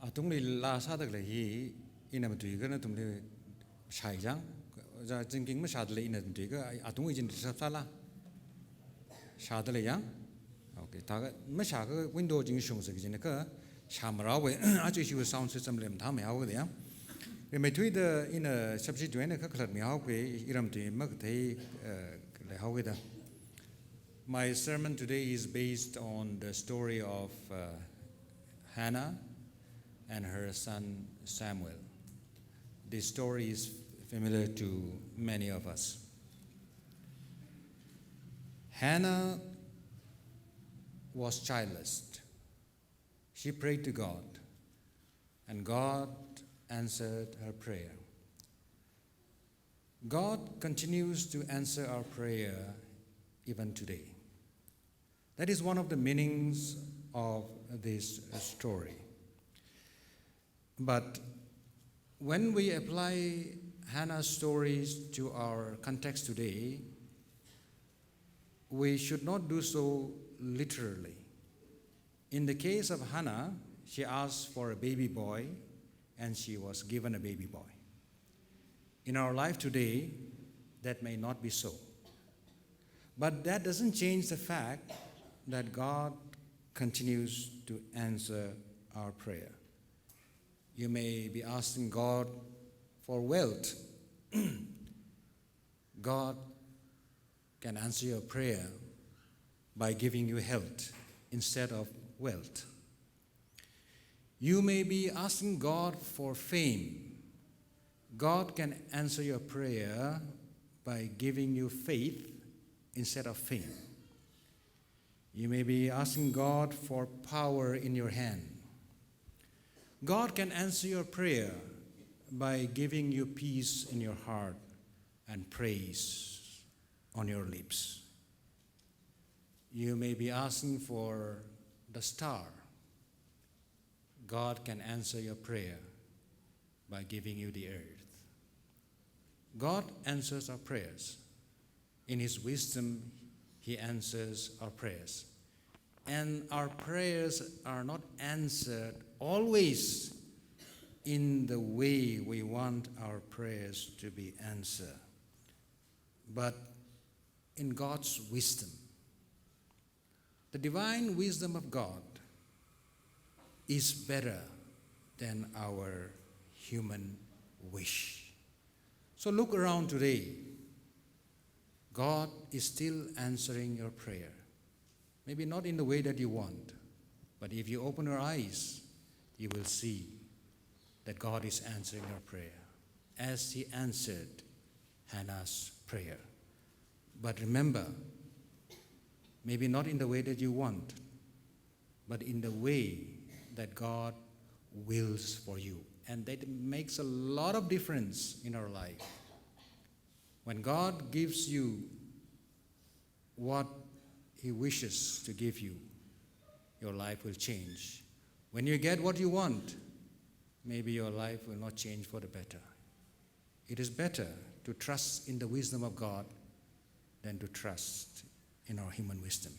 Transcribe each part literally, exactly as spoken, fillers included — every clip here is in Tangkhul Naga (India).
Atungli laa sāda khalei hi ina matuiakha nathumli shāi chang. Za zingking mashādalei ina matuiakha atung ijin sāp sāla. Shādalei yang. Okay, thākha mashāakha window ching shungsa kajina kha shāmarao we. Aja ishiwui sound system li mathāmeihaoda yang. Rimeithuida ina substitute eina kha khalatmihaoki iramtui makathei, eh, leihaokida. My sermon today is based on the story of, uh, Hannah and her son Samuel. This story is familiar to many of us. Hannah was childless. She prayed to God, and God answered her prayer. God continues to answer our prayer even today. That is one of the meanings of this story. But when we apply Hannah's stories to our context today, we should not do so literally. In the case of Hannah, she asked for a baby boy and she was given a baby boy. In our life today, that may not be so. But that doesn't change the fact that God continues to answer our prayer. You may be asking God for wealth. God can answer your prayer by giving you health instead of wealth. You may be asking God for fame. God can answer your prayer by giving you faith instead of fame. You may be asking God for power in your hand. God can answer your prayer by giving you peace in your heart and praise on your lips. You may be asking for the star. God can answer your prayer by giving you the earth. God answers our prayers. In His wisdom, He answers our prayers. And our prayers are not answered always in the way we want our prayers to be answered, but in God's wisdom. The divine wisdom of God is better than our human wish. So look around today. God is still answering your prayer. Maybe not in the way that you want, but if you open your eyes, you will see that God is answering your prayer, as He answered Hannah's prayer. But remember, maybe not in the way that you want, but in the way that God wills for you. And that makes a lot of difference in our life. When God gives you what He wishes to give you, your life will change. When you get what you want, maybe your life will not change for the better. It is better to trust in the wisdom of God than to trust in our human wisdom.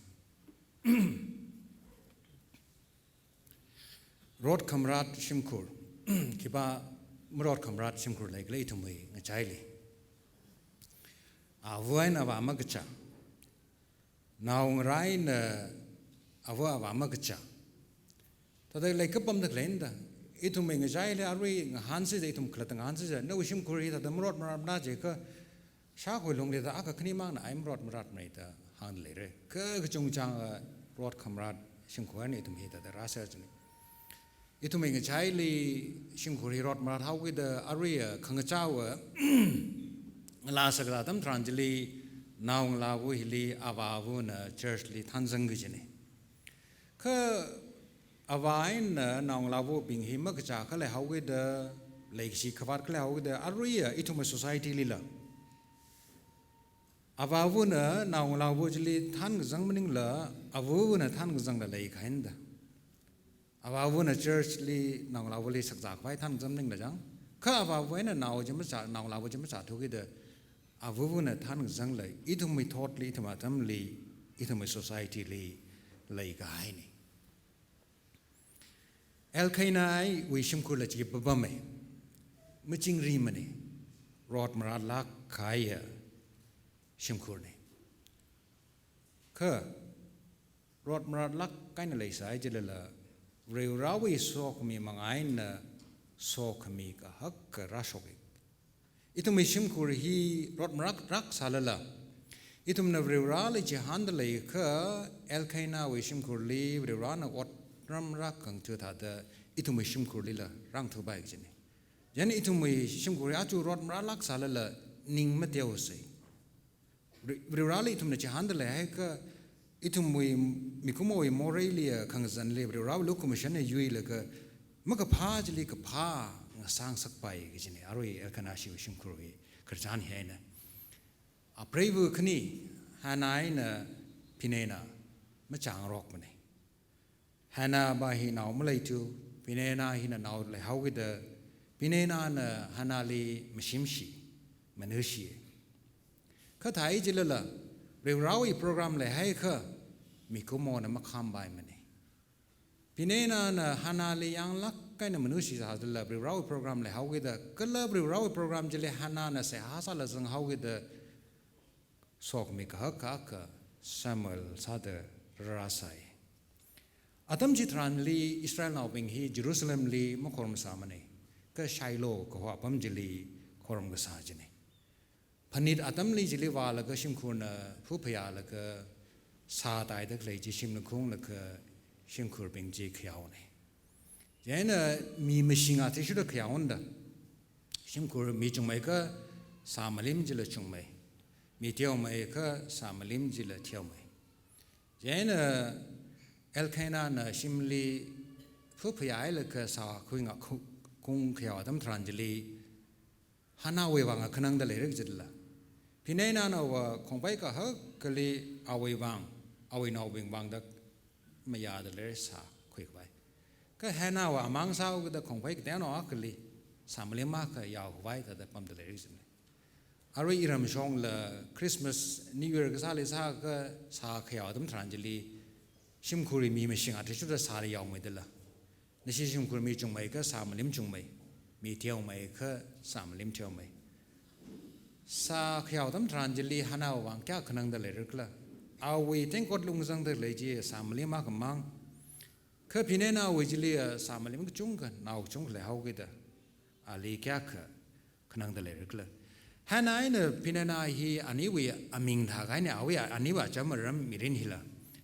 Rot khamrat shimkhur. Khipā marot khamrat shimkhur leikhala ithumwui ngachaili? Ava eina avā makacha. Naongarā eina ava avā makacha. Thāda leikapamda khaleina da. Ithumwui ngachaili arui ngahānsi da, ithum khalatta ngahānsi da, nawui shimkhur hi thāda marot maratna jiakha, shākhui lungli da akha khanimangna ai marot maratmara da hāngda leira. Kha kachungchang, eh, rot khamrat shimkhur eina ithum hi thāda rāsā chini. Ithumwui ngachaili shimkhur hi rot marathaokida aruiya khangachāva ngalā sākazā atam tharan chili naongalāva hili avāvana church li thanzang kajina. Kha avā eina naongalāvabing hi makachā khalei haokida, leikashi khavāt khalei haokida, aruiya ithumwui society lila avāvana naongalāva chili thankazang maningla, avāvana thankazangla leikahaina da. Avāvana church li naongalāvali sakzā khavai thankazang maningla chang. Kha avāva eina nao chi machā, naongalāva chi machāthukida, avāvana thankazangla ithumwui thotli, ithumwui atamli, ithumwui society li leikahaina. Elkanahwui shimkhurla chi papamei. Machingri manei. Rot maratlāk kahaiya shimkhurne. Kha, rot maratlāk kahaina leisai jilala, Varivarāwui sokhami manga eina sokhami kahak kha rāshokki. Ithumwui shimkhur hi rot maratlāk sālala, ithumna Varivarāli chihānda leiakha, Elkanahwui shimkhurli Varivarāna otram rākhangaitu thāda, ithumwui shimkhurlila rāngaitu pai kajine. Chieina ithumwui shimkhur hi aja rot maratlāk sālala, ning mateosei. Ri-, Varivarāli ithumna chihānda leihaiakha, ithumwui mikumowui moreili, khangazanli Varivarāwui lukhamashanna yuilaga, makaphā chili kaphā ngasāngasakpai kajine, arui Elkanah ishiwui shimkhurwui khararchan hi eina. Apreiva khani, Hannah eina Peninnah machāngarokmanei. Hannahva hi nao maleitu, Peninnah hina nao leihaokida, Peninnahna Hannahli mashimshi, manushi. Kha thāi jilala, Varivarāwui program leihaiakha, mikumona makhampaimanei. Peninnahna Hannahli yanglāk eina manushi sālala, Varivarāwui program leihaokida, kala Varivarāwui program chili Hannahna seihā sālaga zanghaokida, sokhami kahak kha Samuel sāda rāsai. Atam chitharanli Israelnaobing hi Jerusalemli makhorum sāmanei, kha Shiloh kaho apam chili khorum kasā chine. Phanit atamli chili vālaga shimkhurna phu phayālaga sā taida khalei chi shimli khunglaga shimkhurbing chi khayaonei. Chieina mi mashing athishurda khayaoda, shimkhur mi chungmeikha sā malim chila chungmei, mi theomeiakha sā malim chila theomei. Chieina Elkanahna shimli phu phayāhailaga sā khuinga khu-, khung khayao atam tharan chili, Hannahwui vang khanangda leira kajila, Peninnahna va khongpai kahak akhali awui vang, awui naobing vangda mayāda leira sā khuikhavai. Kha Hannah va amang sāhaokida khongpai kateonao akhali sā malim akha yaokhavai thāda pamda leira kajine. Arui iramshongla Christmas, New Year kasāli sāakha sā khayao atam tharan chili, shimkhurwui mi mashing athishurda sāli yaomeidala, nashi shimkhur mi chungmeikha sā malim chungmei, mi theomeiakha sā malim theomei. Sā khayao atam tharan chili Hannahwui vang kayākha khanangda leira khala? Awui tengkot lungzangda khalei chi sā malim akhamang. Kha Peninnahwui chili, ah, sā malim kachungkha, nao kachungkha leihaokida, ali kayākha khanangda leira khala? Hannah eina Peninnah hi aniwui aming thākahaina, awui aniwui acham aram mirin hila,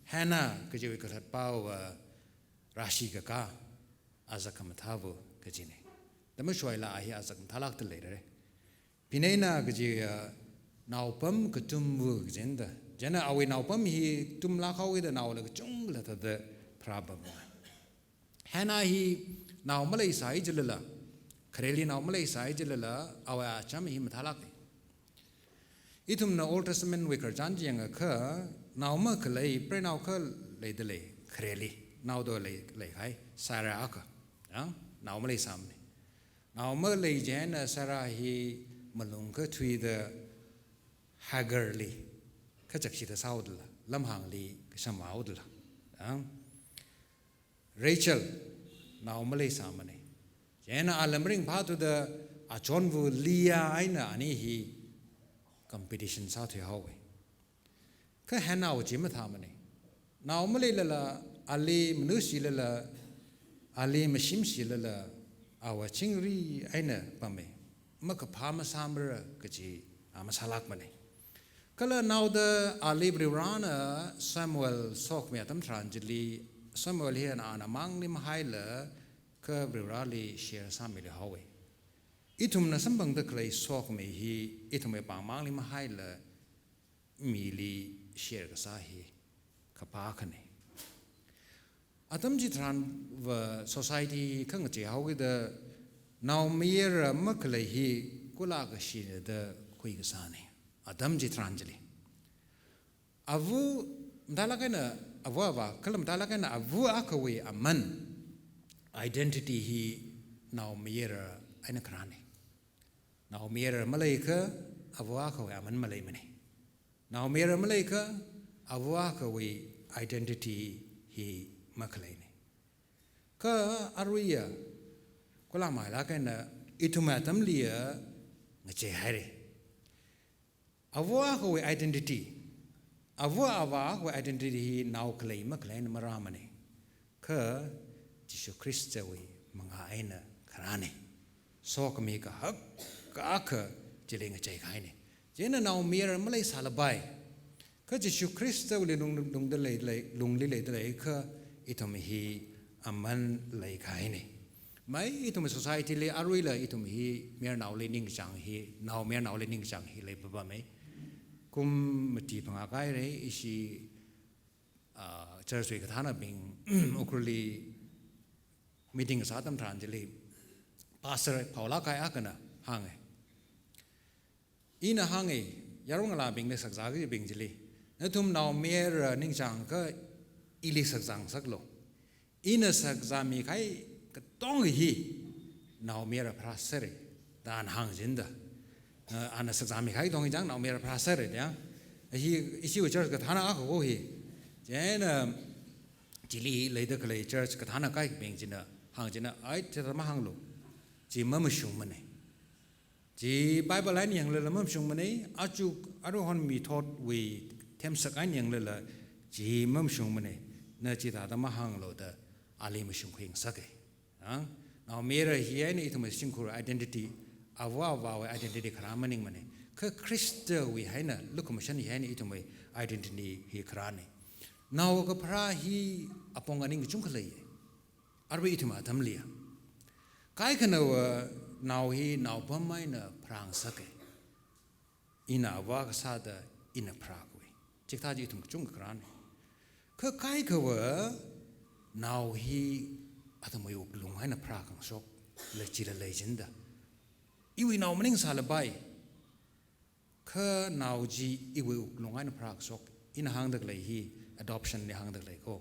Hannah kajiwui kathatpava rāshikakā, azak khamathāva kajine. Tamashoila a hi azak mathālākda leira. Peninnah kaji, ah, naopam katumva kajina da. Chieina awui naopam hi tumlāk haokida naola kachungkhala thāda pharāpamma. Hannah hi nao maleisai jilala, khareli nao maleisai jilala, awui acham hi mathālākne. Ithumna Old Testament wui khararchan chi yangakha, nao makhalei, preinao akha leida lei, khareli, naoda lei, leikahai, Sarah akha, ah, nao maleisāmane. Nao malei chieina Sarah hi malung kathuida Hagarli kachakshida sāhaodala, lamhāngli kasham haodala. Ah. Rachel nao maleisāmane. Chieina ala maringphāthuda achonva Leah eina ani hi competition sāthuihaowe. Kha Hannah va chi mathāmane. Nao maleilala, ali manushilala, ali mashimshilala, ava chingri eina pame. Makaphā masāmara kaji a masālākmane. Kala naoda ali Varivarāna Samuel sokhami atam tharan chili, Samuel hi ana ana mangli mahaila, kha Varivarāli share sāmili haowe. Ithumna samphangda khalei sokhami hi, ithumwui pāngmangli mahaila, mili share kasā hi kaphā akhane. Atam chitharanva society khangachei haokida naomayara makhalei hi kulakashina da khuikasāne. Atam chitharan chili. Ava mathālāk eina ava ava, kala mathālāk eina ava akhawui aman, identity hi naomayara eina kharāne. Naomayara maleikha, ava akhawui aman maleimane. Naomayara maleikha, ava akhawui identity hi makhaleine. Kha aruiya, kula mailāk eina ithum atamliya ngacheihaira. Ava akhawui identity, ava avā akhawui identity hi nao khalei makhalei eina marāmana. Kha Jishu Khristawui mangā eina kharāna. Sokhami kahak akha chili ngacheihaina. Chieina naomayara maleisālapai. Kha Jishu Khristawuili lung, lungda lei, lei, lungli leida leiakha ithum hi aman leikahaina. Mai ithum society li aruila ithum hi mayarnaoli ningkachāng hi, nao mayarnaoli ningkachāng hi leipapamei. Kum mati phangā kahaira, ishi, ah, church wui kathānabing Ukhrulli meeting sā atam tharan chili pastor phaolāk kahai akhana hānga. Ina hānga, yaron ngalābingna sakzā kajibing chili, nathum naomayara ningchāngakha ili sakzā ngasaklu. Ina sakzāmi kahai katonga hi naomayara pharāsera, da ana hāngchinda. Ah, ana sakzāmi kahai katonga hi chang naomayara pharāsera da. Hi, ishiwui church kathāna akha ko hi. Chieina chili leida khalei church kathāna kahaibing china hāngchina, ai, chithāda mahānglu. Chi mamashungmana. Chi Bible eina yanglala mamashungmana, aja aruihon mithotwui themsak eina yanglala chi mamashungmana, na chithāda mahānglu da ali mashungkhui ngasaka. Ha? Naomayara hi eina ithumwui shimkhur identity, ava avāwui identity kharā maningmana. Kha Khristawui eina, lukhamashan hi eina ithumwui identity hi kharāna. Nao kapharā hi apong aning kachungkha leiya. Arui ithum atamliya. Kaikhanava nao hi naopam eina pharāngasaka. Ina ava kasāda ina pharākhui. Chikathā chi ithum kachungkha kharāna. Kha kaikhava nao hi athumwui wuklung eina pharākhangashoka, lei chila leichinda. Iwui nao maningsālapai. Kha nao chi iwui wuklung eina pharākashok, ina hāngda khalei hi adoption li hāngda khalei ko.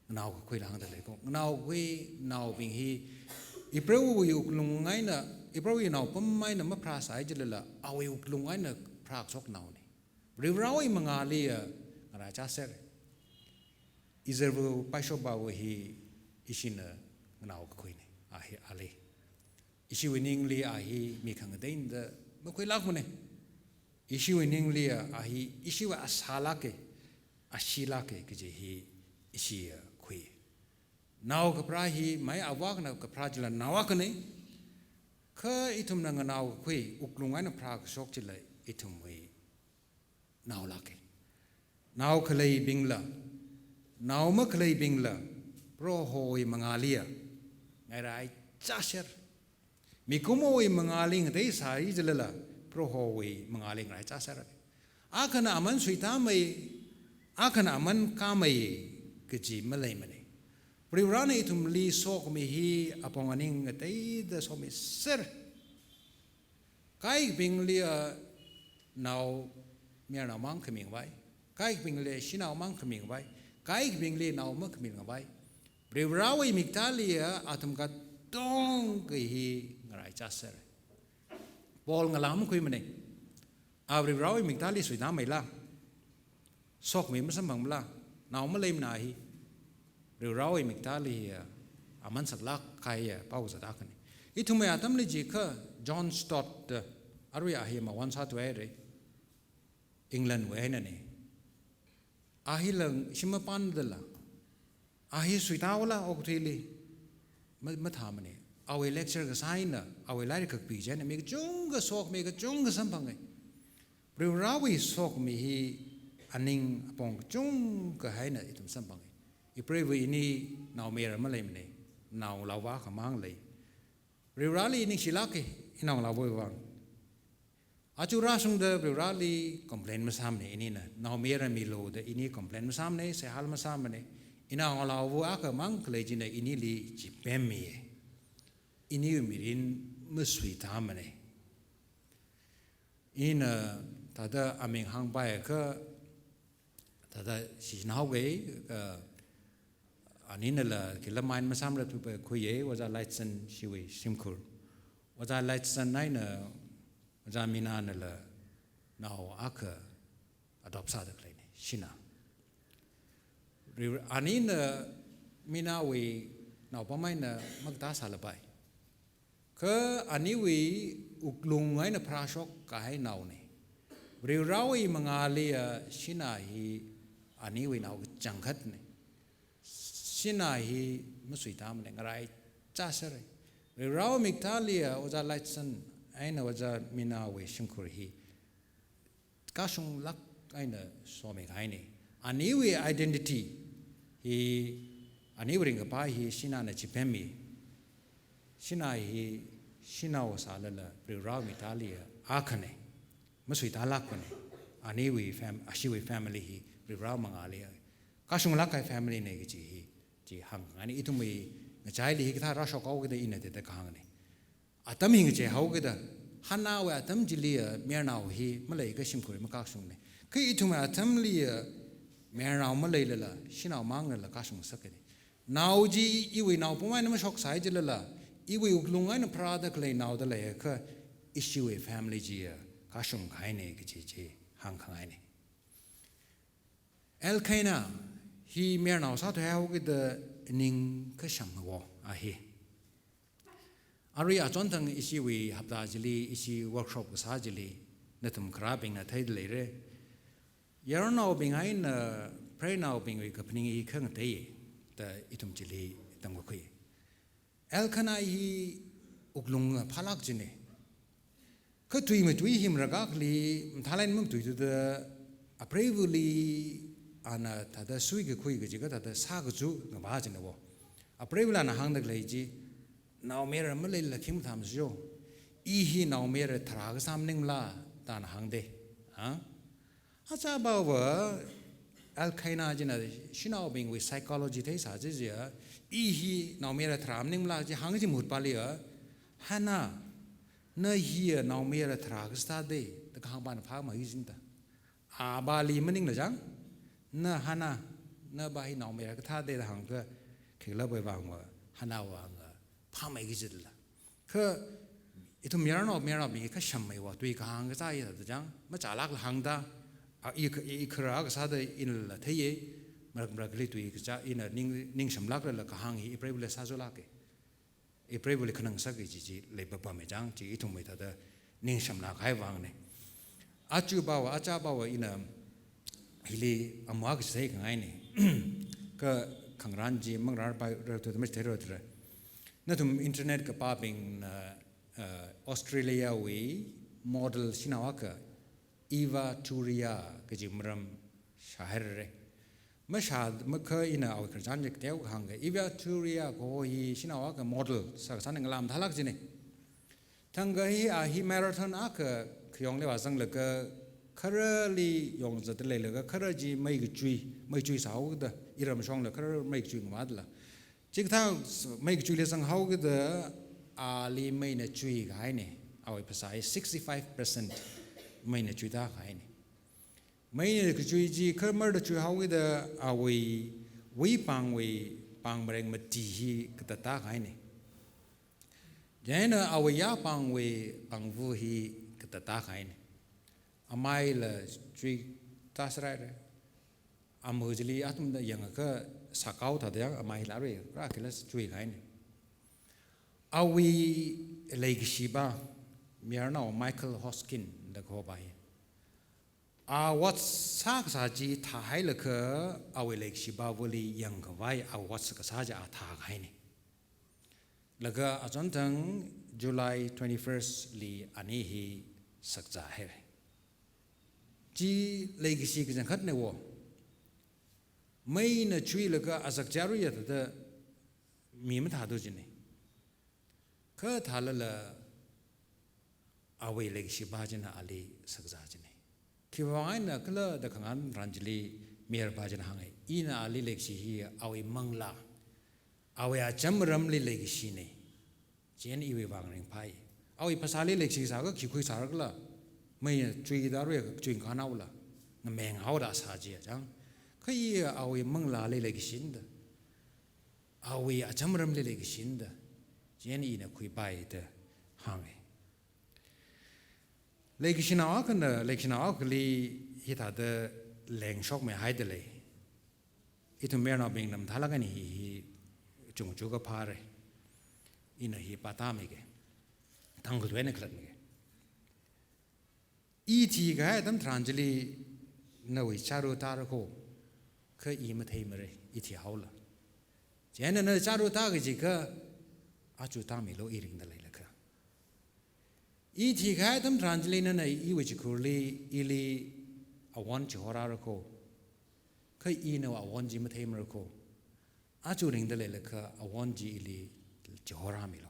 Nganao kakhuila hāngda khalei ko. Nganao kakhui naobing hi Prohowui wuklung eina, Prohowui naopam eina mapharāsai chilala, awui wuklung eina pharākashok naona. Varivarawui mangāliya ngaraichāsera. Israelwui paishopvāwui hi ishina nganao kakhuina. A hi ali. Ishiwui ningli a hi mi khangateina da makhuilākmana. Ishiwui ningli a hi ishiwui asālāka, ashilāka kaji hi ishi a khui. Nao kapharā hi mai ava akhana kapharā chila nao akhana. Kha ithumna nganao kakhui, wuklung eina pharākashok chila ithumwui naolāka. Nao khaleibingla, nao makhaleibingla, Prohowui mangāliya ngaraichāsera. Mikumowui mangāli ngateisai chilala, Prohowui mangāli ngaraichāsera. Akhana aman suitāmei, akhana aman kāmei kaji maleimana. Varivarana ithumli sokhami hi apong aning ngateida somisera. Kaikhabingli a nao, mayarnao mang khamingvai. Kaikhabingli shanao mang khamingvai. Kaikhabingli nao makhamingvai. Varivarawui miktāli a athum katonga hi ngaraichāsera. Paul ngalā makhuimana. A Varivarawui miktāli suitāmeila. Sokhami masamphangmala, nao maleimana hi. Varivarawui miktāli hi, ah, aman saklāk kahai, ah, pao zat akhana. Ithumwui atamli jiakha John Stott, ah, arui a hi mawon sāthuihaira. England wui einana. A hila shim mapandala. A hi suitāhaola okathuili. Ma, mathāmana. Awui lecture kasā eina, awui lairik kakpi chieina, mi kachungkha sok, mi kachungkha samphanga. Varivarawui sokhami hi aning apong kachungkha eina ithum samphanga. Ipreivawui ini naomayara maleimana, naongalāva akhamang lei. Varivarali ningshilāka, inaongalāvawui vang. Aja rāshungda Varivarali complain masāmana inina, naomayara milu da ini complain masāmana, seihāla masāmana, inaongalāva akhamang khalei china inili chipemmiya. Iniwui mirin masuitāmana. Ina thāda aming hāngpaiakha, thāda shichinhaoga, ah, aninala khila mind masāmara thupa khuiya, Ojā Lightson shiwui shimkhur. Ojā Lightson eina Ojā Minanala nao akha adopt sāda khaleina, shanao. Ri-, anina minawui naopam eina makathā sālapai. Kha aniwui wuklung eina pharāshok kahai naona. Varivarawui mangāli ya Shina hi aniwui nao kachangkhatna. Shina hi masuitāmana, ngaraichāsera. Varivarawui miktāli ya Ojā Lightson eina Ojā Minawui shimkhur hi kashunglāk eina somikahaina. Aniwui identity hi, aniwui ringkaphā hi Shinana chipemmi. Shina hi shanao sālala Varivarawui miktāli ya akhana. Masuitālākpana. Aniwui fam-, ashiwui family hi Varivarawui mangāli ya kashunglāk kahai family na kaji hi, chi hāngngaina. Ithumwui ngachaili hikathā rāshok haokida ina thāda kahāngna. Atam hi ngachei haokida, Hannahwui atam chili ya mayarnao hi maleikha shimkhur makashungna. Kha ithumwui atamli ya mayarnao maleilala, shanao manglala kashung ngasakna. Nao chi iwui naopam eina mashoksai chilala, iwui wuklung eina pharāda khalei naoda leiakha, ishiwui family chi ya kashungkahaina kaji chi hāngkhangaina. Elkanah hi mayarnao sāthuihaokida ningkasham haowa a hi. Arui achonthang ishiwui hapta chili, ishi workshop kasā chili, nathum kharābingna theida leira. Yarnaobing eina preinaobingwui kaphaning hi khangateiya da ithum chili tamkakhui. Elkanah hi wuklung phālāk china. Kha tui matui hi marākakli, mathālāk eina matuithuda, apreivali ana thāda suikakhui kaji kathāda sākachu ngavā china wo. Apreivali ana hāngda khalei chi, naomayara maleilala khim mathāmasa jo. I hi naomayara tharā kasā maningmala da ana hāngda. Ha? Achāpava Elkanah china shanaobingwui psychology theisā chiakha, i hi naomayara tharā maningmala chi hāng chi mahut pali ya, Hannah, na hi ya naomayara tharā kasā thāda, da kahāng pana phāmei kajina da. Apāli maningla chang, na Hannah, na pā hi naomayara kathā thāda da hāngakha, khikhala pai vangva, Hannahwui vang phāmei kajila. Kha ithum yarnao mayarnaobing hi kasham meiwa, tui kahāng kachā hi thāda chang, machālākla hāngda, a, i kha-, i kharā kasā da inala theiya, marak marakli tui kachā ina ning, ningshamlāklala kahāng hi ipreivali sāzulāka. Ipreivali khanang sāki chi chi leipapamei chang, chi ithumwui thāda ningshamlāk kahai vangna. Achupava, achāpava ina hili amwa kachi theikhangaina. Kha khangarān chi mangarāpaira thuda machitheira thuda. Nathum internet kapābingna, uh, Australiawui model shanao akha Eva Turia kaji maram shāhairara. Mashā, makha ina awui khararchan chi kateo kahāngakha, Eva Turia kaho hi shanao akha model sākasāna, ngalā mathālāk china. Thangkha hi a hi marathon akha khayongli vāzanglaga kharali yongzatda leilaga khara chi mei kachui, mei chuisāhaoda, iramshongla khara mei kachui ngavādala. Chikathā mei kachuili zanghaokida ali meina chuikahaina. Awui phasā hi sixty-five percent meina chuitākahaina. Meina kachui chi khamarda chuihaokida awui wuipāngwui pāng mareng mati hi katattākahaina. Chieina awui yāpāngwui pāngvu hi katattākahaina. Amaila chuitāserhaira. Ama chili athumna yangakha sākao thāda yang amaila rāra kila chuikahaina. Awui leikashipā, mayarnao Michael Hoskin da kahopā hi, a watch sākasā chi thāhailaga awui leikashipāvali yangkhavai a watch kasā chi a thākahaina. Laga achonthang July twenty-first li ani hi sakzāhaira. Chi leikashi kachangkhatna wo. Meina chuilaga azak chi rāra thāda mi mathāthu china. Kha thālala awui leikashipā china ali sakzā china. Khiwuivang eina khala da khangarān chili mayarpā china hānga. Ina ali leikashi hi awui manglā, awui acham ramli leikashina. Chieina iwui vang ringphāi. Awui phasāli leikashi sāakha khi khuisārakhala, meina chuida rāra chuingahānhaola, ngamenghaoda sā chiya chang. Kha i awui manglāli leikashina da, awui acham ramli leikashina da, chieina ina khuipai da hānga. Leikashinao akhana leikashinao akhali hithāda lengshokmeihaida lei. Ithum mayarnaobingna mathālāk eina hi, hi Chungchu kaphāra. Ina hi pātāmige. Tangkhul eina khalatmige. I thikahai atam tharan chili nawui chāra tāra kho, kha i matheimara, i thihaola. Chieina na chāra tāki jiakha, aja tāmilu, i ringda leilakha. I thikahai atam tharan chili nana iwui chikhurli, ili awon chihorāra kho, kha i nawui awon chi matheimara kho, aja ringda leilakha awon chi ili chihorāmilu.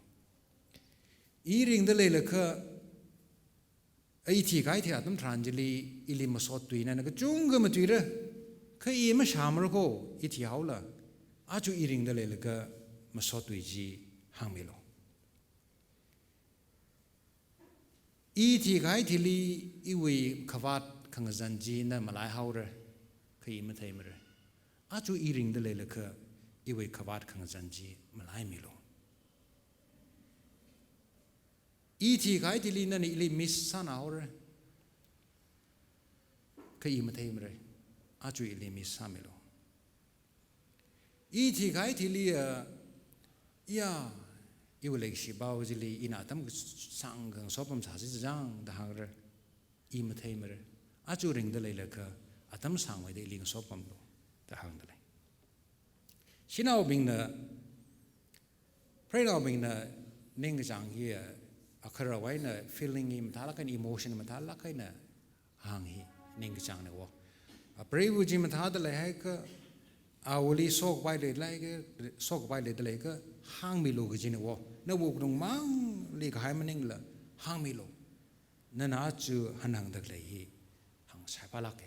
I ringda leilakha, i thikahai thikahai atam tharan chili ili masot tui nana kachungkha matuira, kha i mashāmara kho, i thihaola, aja i ringda leilakha masot tui chi hāngmilu. I thikahai thili iwui khavāt khangazan chi na malaihaora, kha i matheimara. Aja i ringda leilakha iwui khavāt khangazan chi malaimilu. I thikahai thili nana ili miss sānahaora, kha i matheimara. Aja ili miss sāmilu. I thikahai thili, ah, ya, iwui leikashipao chili ina atam kasāng khangasopam sāsi chang da hāngra, i matheimara. Aja ringda leilakha atam sāngmeida ili ngasopamlu da hāngda lei. Shanaobingna, preinaobingna ningkachāng hi, ah, akharawui eina feeling hi mathālāk eina, emotion mathālāk eina hāng hi ningkachāngna wo. Apreiva chi mathāda leihaiakha, awuili sokapai leilakha, sokapai leida leiakha, hāngmilu kajina wo. Na wuklung mangli kahai maningla hāngmilu. Nana aja hanhāngda khalei hi hāngsai phālāka.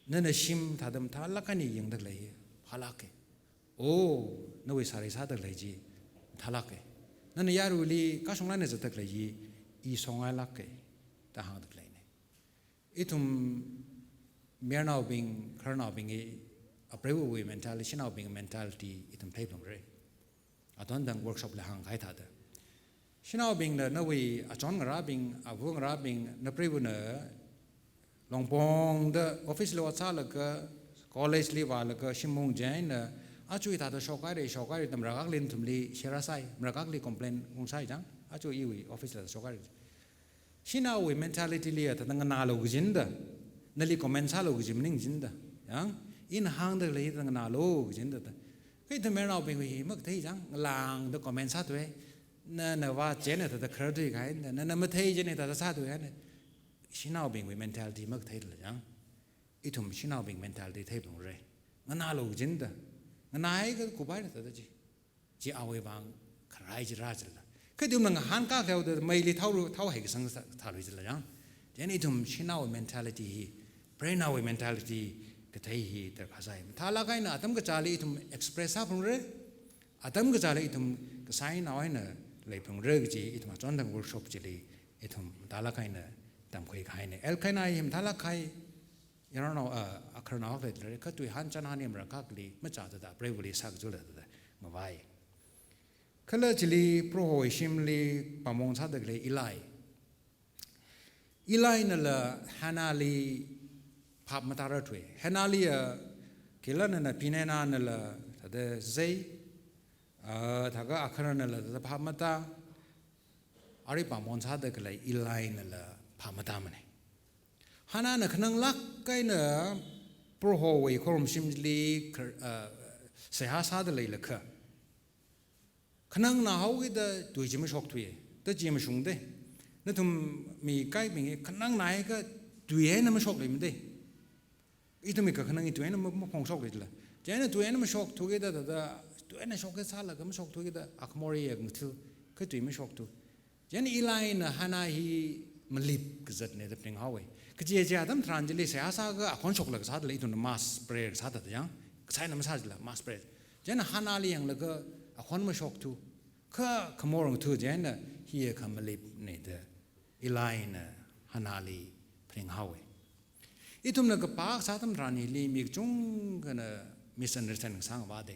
Nana shim thāda mathālāk eina yangda khalei hi phālāka. O, nawui sari sāda khalei chi mathālāka. Nana yaruili kashung eina zatda khalei chi i songailāka da hāngda khaleina. Ithum mayarnaobing, khararnaobing hi apreivawui mentality, shanaobing mentality ithum theiphalungra. Aton tangda workshop li hāngkahai thāda, shanaobingna nawui achon ngarābing, ava ngarābing, napreivana Longpongda office li ot sālaga, college li vālaga, shim maung chieina, aja hithāda shokhaira, shokhaira da marākha nathumli share sāi, marākhali complain ungsai chang, aja iwui office la shokhaira. Shanaowui mentality li thāda nganālu kajina da, nali comment sālu kaji maning china da. Yang, ina hāngda khalei thāda nganālu kajina da. Kha ithum mayarnaobing hi makathei chang, ngalāngda comment sāthuwa. Na, na vā chieina thāda khararthui kahai da, na, na mathei chieina thāda sāthuwa na. Shanaobingwui mentality makatheila chang. Ithum shanaobing mentality theiphalungra. Nganālu kajina da. Nganāhaiakha kuphaira thāda chi. Chi awui vang kharai chi rā chila. Kha ithumna ngahānkā khaoda meili thaoru, thaohai kasang sā, thālui chila chang. Chieina ithum shanao mentality hi, preinaowui mentality kathei hi darkar sāi. Mathālāk eina atam kachāli ithum express sāphalungra. Atam kachāli ithum kasānao eina leiphalungra kaji ithum achon tangda workshop chili ithum mathālāk eina tamkhui kahaina. Elkanah hi mathālāk kahai yaronnao, ah, akhararnao akha leilāka, kha tui hān chān hān hi marākhali machā thāda, preivali sākazula thāda ngavai. Kala chili Prohowui shimli pāngmong sāda khalei Eli. Eli nala Hannah li phap matāra thuwa. Hannah li, ah, khila nana Peninnah nala thāda zei, ah, thākha akharā nala thāda phap matā, ari pāngmong sāda khalei Eli nala phap matāmana. Hannah na khananglāk eina Prohowui khorumshimli khar-, ah, seihā sāda leilakha, khanangnā haokida tui chi mashokthuwa, da chi mashungda. Nathum mi kaikhabing khanangnāhaiakha tui eina mashokleimada. Ithumwui kakhanang hi tui eina ma-, maphongshokleila. Chieina tui eina mashokthukida thāda, tui eina shokki sālaga mashokthukida, akhamor hi ngatha, kha tui mashokthu. Chieina Eli na Hannah hi malip kazatna da phaninghaowa. Kaje je atam tharan chili seihā sākha akhon shoklaga sāda lei, ithumna mass prayer sāda yang, kasā eina masā chila mass prayer. Chieina Hannah li yanglaga akhon mashokthu, kha khamor ngatha, chieina hi kha malipna da Eli na Hannah li phaninghaowa. Ithumna kapā kasā atam tharan hili mi kachungkhana misunderstanding sāngvāda.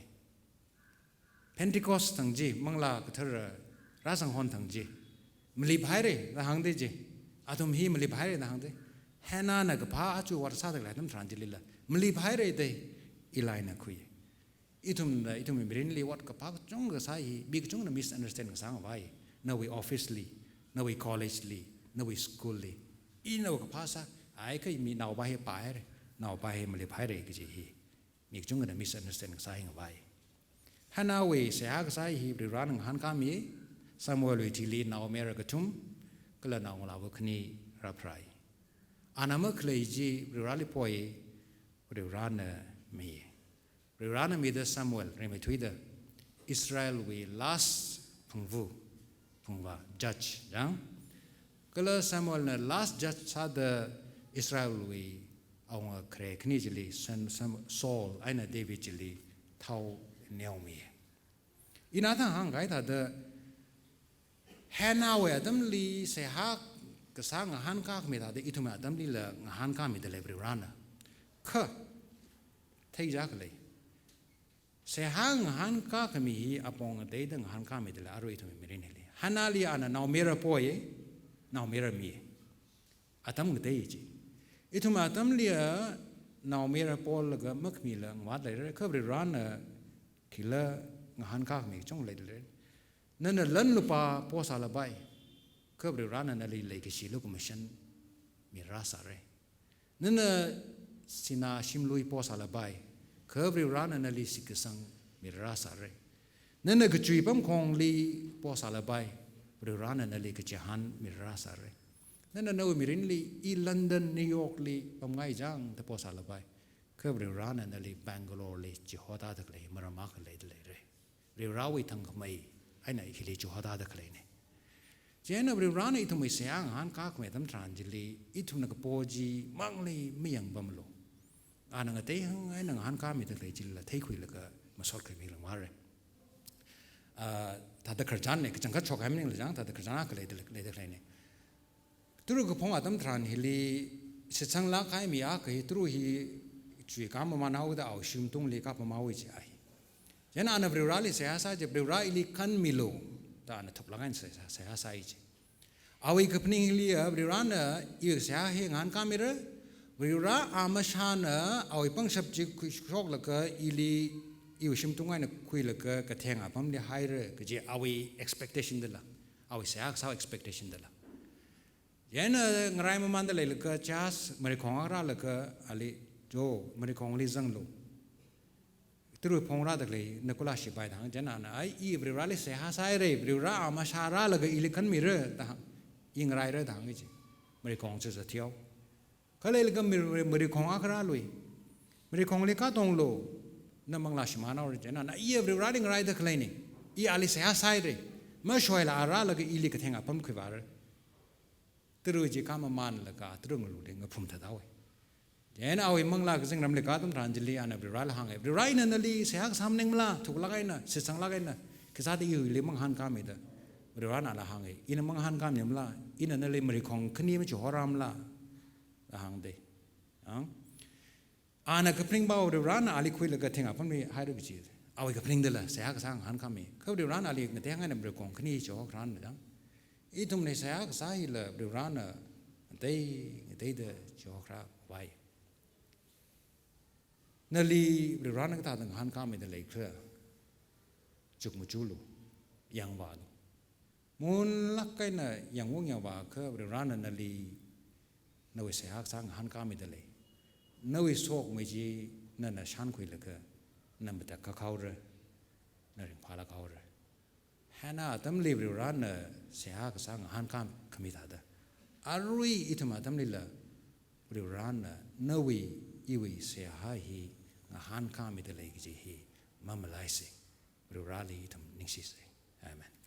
Pentecost thang chi, Manglā Kathara rāzanghon thang chi, maliphaira da hāngda chi. Athum hi maliphaira da hāngda. Hannah na kaphā aja vār sāda khalei atam tharan chilila maliphaira da Eli na khui. Ithumna, ithumwui mirinli ot kaphā kachungkha sāi hi, mi kachungkhana misunderstand kasā ngavai. Nawui office li, nawui college li, nawui school li. I nawui kaphā sā, ai kha mi naopa hi pāhaira, naopa hi maliphaira kaji hi. Mi kachungkhana misunderstand kasā hi ngavai. Hannahwui seihā kasā hi Varivarana ngahānkāmi, Samuelwui thili naomayara kathum, kala naongalāva khani rāpharai. Ana makhalei chi Varivarali poi, Varivarana mi. Varivarana mida Samuel, rimeithuida, Israelwui last phungvu, phungvā, judge, jang. Kala Samuelna last judge sāda Israelwui awunga khare khani chili, Sam-, Sam-, Saul eina David chili thao neomi. Ina thang hāngkahai thāda, Hannahwui atamli seihā kasā ngahānkākhami thāda, ithumwui atamlila ngahānkāmida lei Varivarana. Kha, theija khalei. Seihā ngahānkākhami hi apong ngateida ngahānkāmida lei, arui ithumwui mirin hili. Hannahli ana naomayara poi, naomayara mi. Atam ngatei chi. Ithumwui atamli a naomayara polaga makhamila ngavāt leira, kha Varivarana khila ngahānkākhami kachungkha leida lei. Nana lan lupā posālapai, kha Varivarana nali leikashilu kamashan mirarāsāra. Nana sinā shimlui posālapai, kha Varivarana nali shitkasang mirarāsāra. Nana kachui pamkhongli posālapai, Varivarana nali kachihān mirarāsāra. Nana nawui mirinli, i London, New York li pamngai jang da posālapai, kha Varivarana nali Bangalore li chihotāda khalei maram akha leida leira. Varivarawui thangkhamei eina hili chihotāda khaleina. Chieina Varivarana ithumwui seihā ngahānkākhami atam tharan chili, ithumna kapo chi mangli mayangpamlu. Ana ngatei hang eina ngahānkāmida khalei chilila theikhuilaga masot khuimi langmara. Ah, thāda khararchanna, kachangkhat shokhai maningla jang, thāda khararchan akha leida, leida khaleina. Tara kaphung atam tharan hili shitsanglāk kahai mi akha hi tara hi chuikā mamānhaoda awui shimtungli kapamhaowa chi ahi. Chieina ana Varivarali seihā sā chi, Varivara ili kanmilu, da ana thuklāk eina seihā, seihā sāi chi. Awui kaphaning hili a, Varivarana iwui seihā hi ngahānkāmira, Varivara amashāna awui pangshap chi khuishoklaga ili, iwui shimtung eina khuilaga katheng apamli haira kaji awui expectation dala, awui seihā kasā expectation dala. Chieina ngarai mamānda leilaga church marikhong akha rālaga ali, jo, marikhongli zanglu. Tara phongrāda khalei na kula shipai da hānga, chieina ana, ai, i Varivarali seihā sāhaira, Varivara amashārālaga ili kanmira da hāng, i ngaraira da hānga chi. Marikhong chi zathiao. Kha leilaga mari-, mari-, marikhong akha rālui. Marikhongli katonglu, na manglā shimānhaora, chieina ana, i Varivarali ngaraida khaleina. I ali seihā sāhaira. Mashoila a rālaga ili katheng apam khuivāra. Tara chi kamamānlaga tara ngaluli ngaphum thathaowa. Chieina awui manglā kazingramli ka atam tharan chili ana Varivarali hānga. Varivara, ina nali seihā kasā maningmala, thuklāk eina, shitsanglāk eina, khisāda ili mangahānkāmida. Varivarana ala hānga. Ina mangahānkāmimala, ina nali marikhong khani machihorāmala, da hāngda. Ang? Ana kaphaning pao Varivarana ali khuilaga katheng apamli haira kaji. Awui kaphaning dala, seihā kasā ngahānkāmi. Kha Varivarana ali ngatei hang eina marikhong khani chihokharāna da. Ithumna seihā kasā hila Varivarana ngatei, ngateida chihokharāvai. Nali Varivarana kathāda ngahānkāmida leikhala, chukmajulu, yangvālu. Munlāk eina yangvung yangvāakha Varivarana nali nawui seihā kasā ngahānkāmida lei. Nawui sokhami chi nana shānkhuilaga, na matakhak haora, na ringphālāk haora. Hannah atamli Varivarana seihā kasā ngahānkākhami thāda, arui ithum atamlila Varivarana nawui, iwui seihā hi ngahānkāmida lei kaji hi mamalaisa. Varivarali ithum ningshisa. Amen.